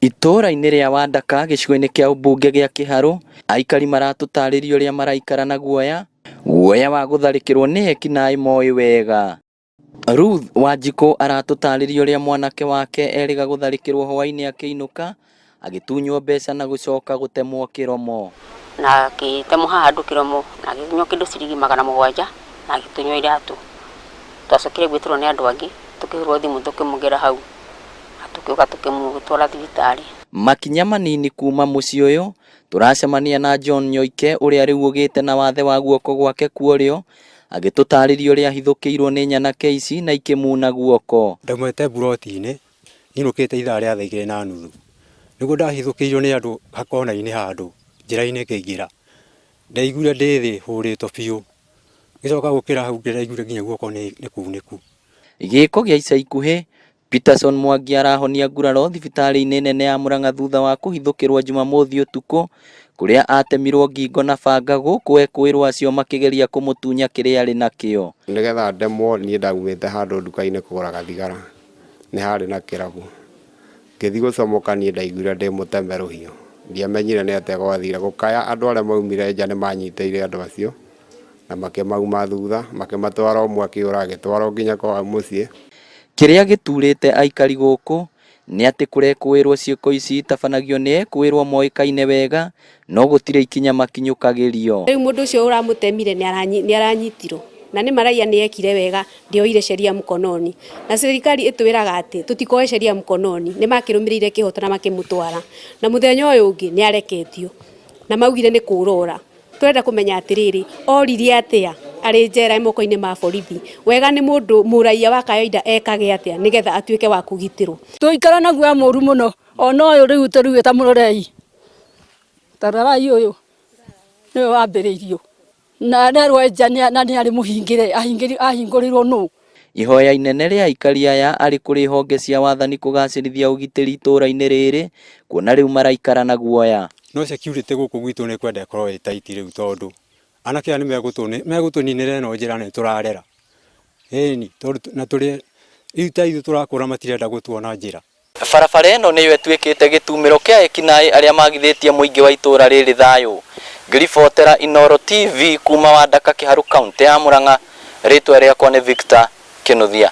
Itũũra-inĩ rĩa Wandaka gĩcigo-inĩ kĩa ũmbunge gĩa Kĩharũ, aikari maratũtarĩria ũrĩa maraikara na guoya, guoya wa gũtharĩkĩrwo nĩ ekinaĩ moĩ wega. Ruth Wanjikũ aratũtarĩria ũrĩa mwanake wake erĩga gũtharĩkĩrwo hwaĩ-inĩ akĩinũka, agĩtunywo mbeca na gũcoka gũtemwo kĩromo. Na akĩtemwo haha handũ kĩromo na agĩtunywo kĩndũ ciringi 700 na agĩtunywo iratũ. Twacokire gwĩtĩrwo nĩ andũ angĩ tũkĩhũrwo thimũ tũkĩmũgĩra hau na tũgĩũka tũkĩmũtwara thibitarĩ. Makinya manini kuma mũciĩ ũyũ tũracemania na John Nyoike ũrĩa rĩu ũgĩte na wathe wa guoko gwake kwa ũrĩo, agĩtũtarĩria ũrĩa ahithũkĩirwo nĩ nyanake ici na ikĩmuna guoko. Ndaumĩte mburoti-inĩ nyinũkĩte ithaa rĩa thaa 2:30 nĩguo ndahithũkĩirwo nĩ andũ hakona-inĩ handũ njĩra-inĩ ngĩingĩra. Ndaiguire ndĩ thĩ hũrĩtwo biũ, ngĩcoka gũkĩra hau ndĩraiguire nginya guoko nĩ kunĩku. Gĩko gĩa ica ikuhĩ, Peterson Mwangi arahonia nguraro thibitarĩ-inĩ nene ya Murang'a thutha wa kũhithũkĩrwo Jumamothi ũtukũ kũrĩa atemirwo ngingo na banga gũkũ ekũĩrwo acio makĩgeria kũmũtunya kĩrĩa arĩ nakĩo. Nĩgetha ndemwo niĩ ndaumĩte handũ nduka-inĩ kũgũra gathigara, nĩ harĩ na kĩrabu. Ngĩthiĩ gũcomoka niĩ ndaiguire ndĩ mũteme rũhiũ. Ndiamenyire nĩ atĩa gwathire. Gũkaya andũ arĩa maumire nja nĩ manyitĩire andũ acio na makĩmauma thutha, makĩmatwara ũmwe akĩũra agĩtwarwo nginya kwao mũciĩ. Kĩrĩa gĩturĩte aikari gũkũ nĩ atĩ kũrekũĩrwo ciĩko ici itabanagio nĩ ekũĩrwo moĩkaine wega no gũtirĩ ikinya makinyũkagĩrio. Rĩu mũndũ ũcio ũramũtemire nĩ aranyitirwo na nĩ maraiya nĩ ekire wega, ndioire sheria mkononi, na serikali ĩtwĩraga atĩ tũtikoe sheria mkononi. Nĩ makĩrũmĩrĩire kĩhoto na makĩmũtwara, na mũthenya ũyũ ũngĩ nĩ areketio na maugire nĩ kũrora. Tũrenda kũmenya atĩrĩrĩ, oririe atĩa arĩ njera moko-inĩ ma borithi? Wega nĩ mũndũ mũraiya wa kawaida ekage atĩa nĩgetha atuĩke wa kũgitĩrwo? Tũikara na guoya mũru mũno, ona ũyũ rĩu tũrugĩ ta mũrorei, tarorai, ũyũ nĩwe wambĩrĩirio na nerwo nja na nĩ arĩ mũhingĩre, ahingũrĩirwo nũ? Ihoya inene rĩa aikari aya arĩ kũrĩ honge cia wathani kũgacĩrithia ũgitĩri itũũra-inĩ rĩrĩ kuona rĩu maraikara na guoya. No security gũkũ gwitũ nĩ kwenda ĩkorwo ĩ tight rĩu, tondũ anake aya nĩ megũtũninĩra ĩno njĩra nĩ tũrarera. Ĩni tondũ na tũrĩ rĩu ta ithuĩ tũrakũra, matirenda gũtuona njĩra. Barabara ĩno nĩyo ĩtuĩkĩte gĩtumĩro kĩa ekinaĩ arĩa magithĩtie mũingĩ wa itũũra rĩrĩ thayũ. Ngĩribotera Inooro TV kuma Wandaka, Kĩharu, kaũntĩ ya Murang'a, rĩtwa rĩakwa nĩ Victor Kĩnuthia.